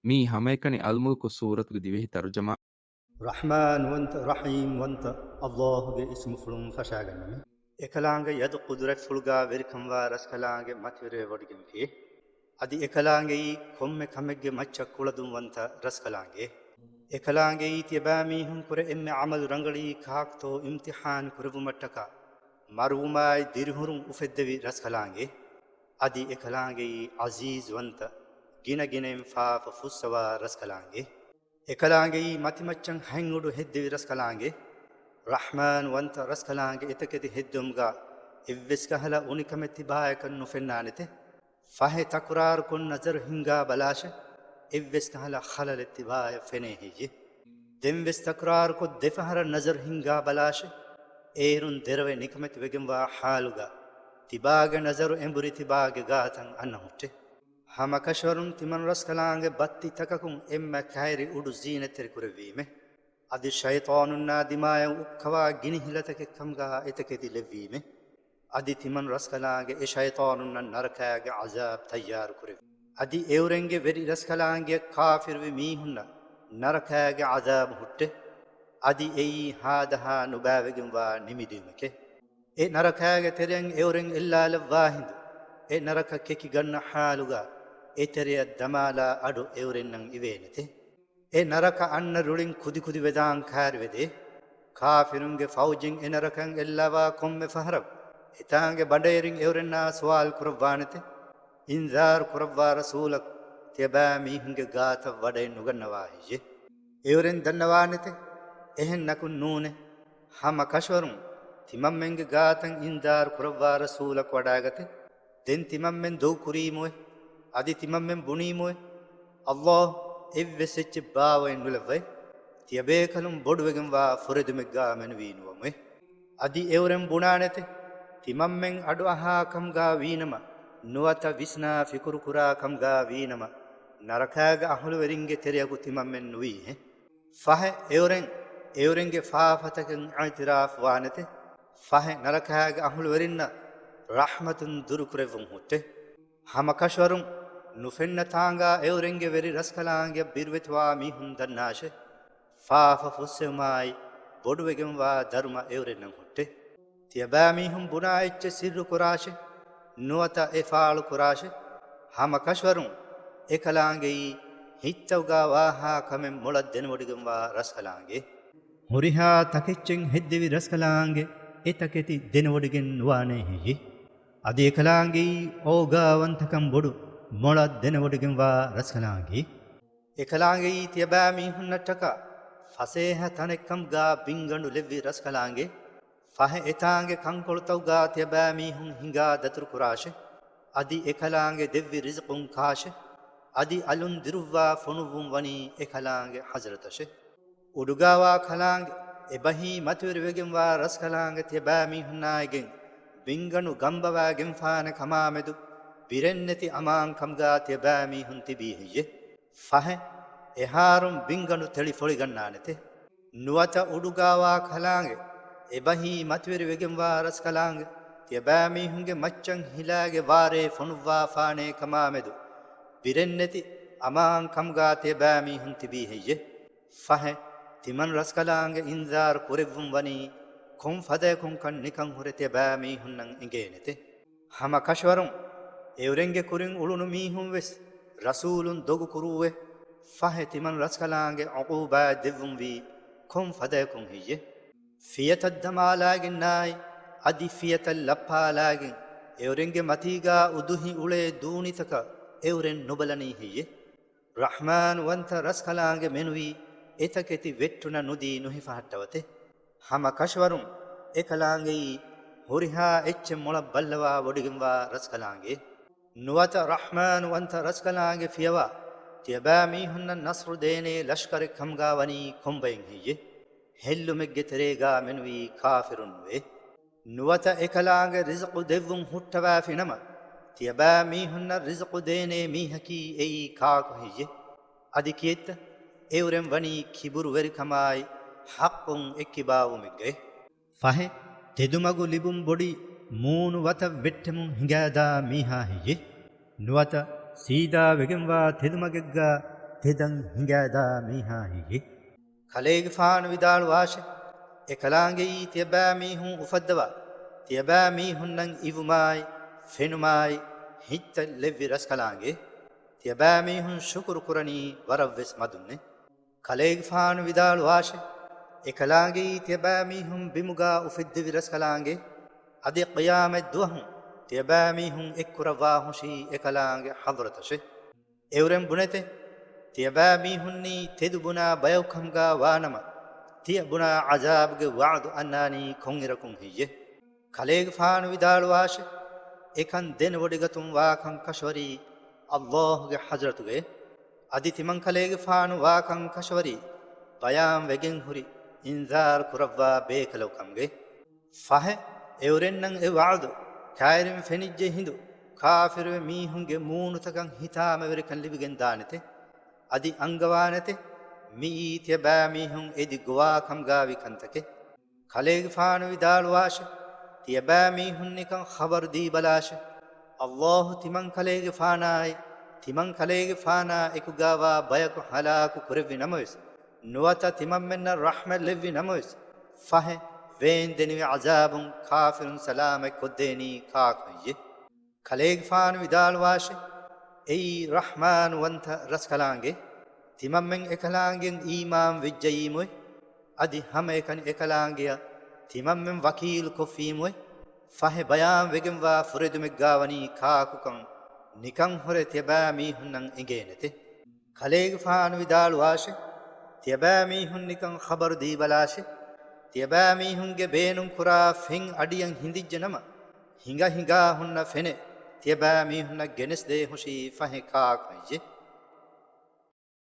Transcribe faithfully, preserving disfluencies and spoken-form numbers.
މީ ހަމައެކަނި އަލްމުލްކު ސޫރަތުގެ ދިވެހި ތަރުޖަމާ. ރަޙްމާންވަންތަ ރަޙީމްވަންތަ އައްލާހުގެ އިސްމުފުޅުން ފަށާގަންނަމެ. އެކަލާނގެ ޔަދު ޤުދުރަތްފުޅުގާ ވެރިކަންވާ ރަސްކަލާނގެ މަތިވެރިވެވޮޑިގެންފި. އަދި އެކަލާނގެއީ ކޮންމެ ކަމެއްގެ މައްޗަށް ކުޅަދުންވަންތަ ރަސްކަލާނގެ. އެކަލާނގެއީ ތިޔަބައިމީހުން ކުރެ އެންމެ ޢަމަލު ރަނގަޅީ ކާކުތޯ އިމްތިޙާން ކުރެއްވުމަށްޓަކާ މަރުވުމާއި ދިރިހުރުން އުފެއްދެވި ރަސްކަލާނގެ. އަދި އެކަލާނގެއީ ޢަޒީޒުވަންތަ، ގިނަގިނައިން ފާފަ ފުއްސަވާ ރަސްކަލާނގެ. އެކަލާނގެއީ މަތިމައްޗަށް ހަތް އުޑު ހެއްދެވި ރަސްކަލާނގެ. ރަޙްމާންވަންތަ ރަސްކަލާނގެ އެތަކެތި ހެއްދުމުގާ އެއްވެސް ކަހަލަ އުނިކަމެއް ތިބާޔަކަށް ނުފެންނާނެތެ. ފަހެ ތަކުރާރުކޮށް ނަޒަރު ހިންގާ ބަލާށެ، އެއްވެސް ކަހަލަ ޚަލަލެއް ތިބާޔަށް ފެނޭ ހެއްޔެ؟ ދެންވެސް ތަކުރާރުކޮށް ދެފަހަރަށް ނަޒަރު ހިންގާ ބަލާށެ، އޭރުން ދެރަވެ ނިކަމެތި ވެގެންވާ ޙާލުގާ ތިބާގެ ނަޒަރު އެނބުރި ތިބާގެ ގާތަށް އަންނަ ހުއްޓެ. ހަމަކަށަވަރުން ތިމަން ރަސްކަލާނގެ ބައްތި ތަކަކުން އެންމެ ކައިރި އުޑު ޒީނަތްތެރި ކުރެއްވީމެ. އަދި ޝައިޠާނުންނާ ދިމާޔަށް އުއްކަވާ ގިނި ހިލަތަކެއް ކަމުގާ އެތަކެތި ލެއްވީމެ. އަދި ތިމަން ރަސްކަލާނގެ އެ ޝައިޠާނުންނަށް ނަރަކާގެ ޢަޒާބް ތައްޔާރު ކުރެއްވި. އަދި އެއުރެންގެ ވެރި ރަސްކަލާނގެއަށް ކާފިރުވި މީހުންނަށް ނަރަކާގެ ޢަޒާބު ހުއްޓެ. އަދި އެއީ ހާދަހާ ނުބައިވެގެންވާ ނިމިދިޔުމެކޭ. އެ ނަރަކާގެ ތެރެއަށް އެއުރެން އެއްލާލައްވާ ހިނދު، އެ ނަރަކަ ކެކިގަންނަ ޙާލުގާ އެ ތެރެއަށް ދަމާލާ އަޑު އެއުރެންނަށް އިވޭނެތެ. އެ ނަރަކަ އަންނަ ރުޅިން ކުދިކުދި ވެދާން ކާރިވެދޭ. ކާފިރުންގެ ފައުޖެއް އެ ނަރަކައަށް އެއްލަވާ ކޮންމެ ފަހަރަކު އެތާނގެ ބަނޑައިރިން އެއުރެންނާ ސުވާލު ކުރައްވާނެތެ. އިންޒާރު ކުރައްވާ ރަސޫލަކު ތިޔަބައިމީހުންގެ ގާތަށް ވަޑައެއް ނުގަންނަވާ ހެއްޔެ؟ އެއުރެން ދަންނަވާނެތެ. އެހެން ނަކުން ނޫނޭ. ހަމަ ކަށަވަރުން ތިމަންމެންގެ ގާތަށް އިންޒާރު ކުރައްވާ ރަސޫލަކު ވަޑައިގަތެ. ދެން ތިމަންމެން ދޮގު ކުރީމުއެ، އަދި ތިމަންމެން ބުނީމުއެ، އައްލާހު އެއްވެސް އެއްޗެއް ބާވައެއް ނުލައްވައި، ތިޔަބޭކަލުން ބޮޑުވެގެންވާ ފުރެދުމެއްގާ މެނުވީ ނުވަމުއެ. އަދި އެއުރެން ބުނާނެތެ، ތިމަންމެން އަޑުއަހާ ކަމުގާ ވީނަމަ، ނުވަތަ ވިސްނާ ފިކުރުކުރާ ކަމުގާ ވީނަމަ، ނަރަކާގެ އަހުލުވެރިންގެ ތެރެއަކު ތިމަންމެން ނުވީހެ. ފަހެ އެއުރެން، އެއުރެންގެ ފާފަތަކަށް އިޢުތިރާފު ވާނެތެ. ފަހެ ނަރަކާގެ އަހުލުވެރިންނަށް ރަޙްމަތުން ދުރުކުރެއްވުން ހުއްޓެ. ހަމަ ކަށަވަރުން ނުފެންނަ ތާނގާ އެއުރެންގެ ވެރި ރަސްކަލާނގެ ބިރުވެތިވާ މީހުން ދަންނާށެ. ފާފަ ފުއްސެވުމާއި ބޮޑުވެގެންވާ ދަރުމަ އެއުރެންނަށް ހުއްޓެ. ތިޔަބައިމީހުން ބުނާ އެއްޗެއް ސިއްރު ކުރާށެ. ނުވަތަ އެ ފާޅު ކުރާށެ. ހަމަ ކަށަވަރުން އެކަލާނގެއީ ހިތްތައުގާ ވާހާ ކަމެއް މޮޅަށް ދެނެވޮޑިގެންވާ ރަސްކަލާނގެ. ހުރިހާ ތަކެއްޗެއް ހެއްދެވި ރަސްކަލާނގެ އެ ތަކެތި ދެނެވޮޑިގެން ނުވާނޭ ހެއްޔެ؟ އަދި އެކަލާނގެއީ އޯގާވަންތަކަން ބޮޑު މޮޅަށް ދެނެވޮޑިގެންވާ ރަސްކަލާނގެ. އެކަލާނގެއީ ތިޔަބައިމީހުންނަށްޓަކާ ފަސޭހަ ތަނެއްކަމުގާ ބިންގަނޑު ލެއްވި ރަސްކަލާނގެ. ފަހެ އެތާނގެ ކަންކޮޅުތައުގާ ތިޔަބައިމީހުން ހިނގާ ދަތުރުކުރާށެ. އަދި އެކަލާނގެ ދެއްވި ރިޒުޤުން ކާށެ. އަދި އަލުން ދިރުއްވާ ފޮނުއްވުން ވަނީ އެކަލާނގެ ޙަޟްރަތަށެ. އުޑުގާވާ ކަލާނގެ އެބަހީ މަތިވެރިވެގެންވާ ރަސްކަލާނގެ ތިޔަބައިމީހުންނާއިގެން ބިންގަނޑު ގަނބަވާގެންފާނެ ކަމާމެދު ބިރެއްނެތި އަމާންކަމުގާ ތިޔަބައިމީހުން ތިބީ ހެއްޔެ؟ ފަހެ އެހާރުން ބިންގަނޑު ތެޅި ފޮޅިގަންނާނެތެ. ނުވަތަ އުޑުގާވާ ކަލާނގެ އެބަހީ މަތިވެރިވެގެންވާ ރަސްކަލާނގެ ތިޔަބައިމީހުންގެ މައްޗަށް ހިލާގެ ވާރޭ ފޮނުއްވާފާނޭ ކަމާމެދު ބިރެއްނެތި އަމާންކަމުގާ ތިޔަބައިމީހުން ތިބީ ހެއްޔެ؟ ފަހެ ތިމަން ރަސްކަލާނގެ އިންޒާރު ކުރެއްވުން ވަނީ ކޮން ފަދަޔަކުންކަން ނިކަން ހުރެ ތިޔަބައިމީހުންނަށް އެނގޭނެތެ. ހަމަ ކަށަވަރުން އެއުރެންގެ ކުރިން އުޅުނު މީހުން ވެސް ރަސޫލުން ދޮގު ކުރޫއެ. ފަހެ ތިމަން ރަސްކަލާނގެ ޢުޤޫބާތް ދެއްވުންވީ ކޮން ފަދަޔަކުން ހެއްޔެ؟ ފިޔަތައް ދަމާލާގެންނާއި އަދި ފިޔަތައް ލައްޕާލާގެން އެއުރެންގެ މަތީގާ އުދުހި އުޅޭ ދޫނިތަކަށް އެއުރެން ނުބަލަނީ ހެއްޔެ؟ ރަޙްމާންވަންތަ ރަސްކަލާނގެ މެނުވީ އެތަކެތި ވެއްޓުނަ ނުދީ ނުހިފަހައްޓަވަތެ. ހަމަ ކަށަވަރުން އެކަލާނގެއީ ހުރިހާ އެއްޗެއް މޮޅަށް ބައްލަވާ ވޮޑިގެންވާ ރަސްކަލާނގެ. ނުވަތަ ރަޙްމާންވަންތަ ރަސްކަލާނގެ ފިޔަވާ ތިޔަބައިމީހުންނަށް ނަޞްރު ދޭނޭ ލަޝްކަރެއް ކަމުގާ ވަނީ ކޮންބައެއް ހެއްޔެ؟ ހެއްލުމެއްގެ ތެރޭގާ މެނުވީ ކާފިރުން ނުވޭ. ނުވަތަ އެކަލާނގެ ރިޒުޤު ދެއްވުން ހުއްޓަވާފިނަމަ، ތިޔަބައިމީހުންނަށް ރިޒުޤު ދޭނޭ މީހަކީ އެއީ ކާކު ހެއްޔެ؟ އަދި ކިއެއްތަ؟ އެއުރެން ވަނީ ކިބުރުވެރިކަމާއި ޙައްޤުން އެއްކިބާވުމެއްގައި. ފަހެ ތެދުމަގު ލިބުން ބޮޑީ މޫނު ވަތަށް ވެއްޓެމުން ހިނގާދާ މީހާ ހެއްޔެ؟ ނުވަތަ ސީދާ ވެގެންވާ ތެދުމަގެއްގާ ތެދަށް ހިނގާދާ މީހާ ހެއްޔޭ؟ ކަލޭގެފާނު ވިދާޅުވާށެ، އެކަލާނގެއީ ތިޔަބައިމީހުން އުފައްދަވާ، ތިޔަބައިމީހުންނަށް އިވުމާއި، ފެނުމާއި، ހިތްތައް ލެއްވި ރަސްކަލާނގެ. ތިޔަބައިމީހުން ޝުކުރު ކުރަނީ ވަރަށްވެސް މަދުންނޭ. ކަލޭގެފާނު ވިދާޅުވާށެ، އެކަލާނގެއީ ތިޔަބައިމީހުން ބިމުގާ އުފެއްދެވި ރަސްކަލާނގެ. އަދި ޤިޔާމަތް ދުވަހު ތިޔަބައިމީހުން އެއްކުރައްވާ ހުށީ އެކަލާނގެ ޙަޟްރަތަށެ. އެއުރެން ބުނެތެ، ތިޔަބައިމީހުންނީ ތެދު ބުނާ ބަޔަކު ކަމުގާ ވާނަމަ، ތިޔަ ބުނާ ޢަޒާބުގެ ވަޢުދު އަންނާނީ ކޮންއިރަކުން ހެއްޔެ؟ ކަލޭގެފާނު ވިދާޅުވާށެ، އެކަން ދެނެވޮޑިގަތުން ވާކަން ކަށަވަރީ ﷲ ގެ ޙަޟްރަތުގައޭ. އަދި ތިމަން ކަލޭގެފާނު ވާކަން ކަށަވަރީ ބަޔާން ވެގެން ހުރި އިންޒާރު ކުރައްވާ ބޭކަލަކު ކަމުގައޭ. ފަހެ، އެއުރެންނަށް އެ ވަޢުދު ކައިރިން ފެނިއްޖެ ހިނދު، ކާފިރުވި މީހުންގެ މޫނުތަކަށް ހިތާމަވެރިކަން ލިބިގެން ދާނެތެ. އަދި އަންގަވާނެތެ، މިއީ ތިޔަބައިމީހުން އެދި ގޮވާ ކަމުގާވި ކަންތަކެއް. ކަލޭގެފާނު ވިދާޅުވާށެ، ތިޔަބައިމީހުން ނިކަން ޚަބަރު ދީބަލާށެ، ﷲ ތިމަން ކަލޭގެފާނާއި، ތިމަން ކަލޭގެފާނާ އެކުގާވާ ބަޔަކު ހަލާކު ކުރެއްވި ނަމަވެސް، ނުވަތަ ތިމަންމެންނަށް ރަޙްމަތް ލެއްވި ނަމަވެސް، ފަހެ، ވޭންދެނިވި ޢަޒާބުން ކާފިރުން ސަލާމަތް ކޮށްދޭނީ ކާކު ހެއްޔެ؟ ކަލޭގެފާނު ވިދާޅުވާށެ، އެއީ ރަޙްމާންވަންތަ ރަސްކަލާނގެ. ތިމަންމެން އެކަލާނގެއަށް އީމާން ވެއްޖައީމުއެ، އަދި ހަމައެކަނި އެކަލާނގެއަށް ތިމަންމެން ވަކީލު ކޮށްފީމުއެ، ފަހެ ބަޔާން ވެގެންވާ ފުރެދުމެއްގާވަނީ ކާކުކަން ނިކަން ހުރެ ތިޔަބައިމީހުންނަށް އެނގޭނެތެ. ކަލޭގެފާނު ވިދާޅުވާށެ، ތިޔަބައިމީހުން ނިކަން ޚަބަރު ދީބަލާށެ، ތިޔަބައިމީހުންގެ ބޭނުން ކުރާ ފެން އަޑިއަށް ހިނދިއްޖެ ނަމަ، ހިނގަ ހިނގާ ހުންނަ ފެނެއް ތިޔަބައިމީހުންނަށް ގެނެސްދޭ ހުށީ ފަހެ ކާކު ހެއްޔެ؟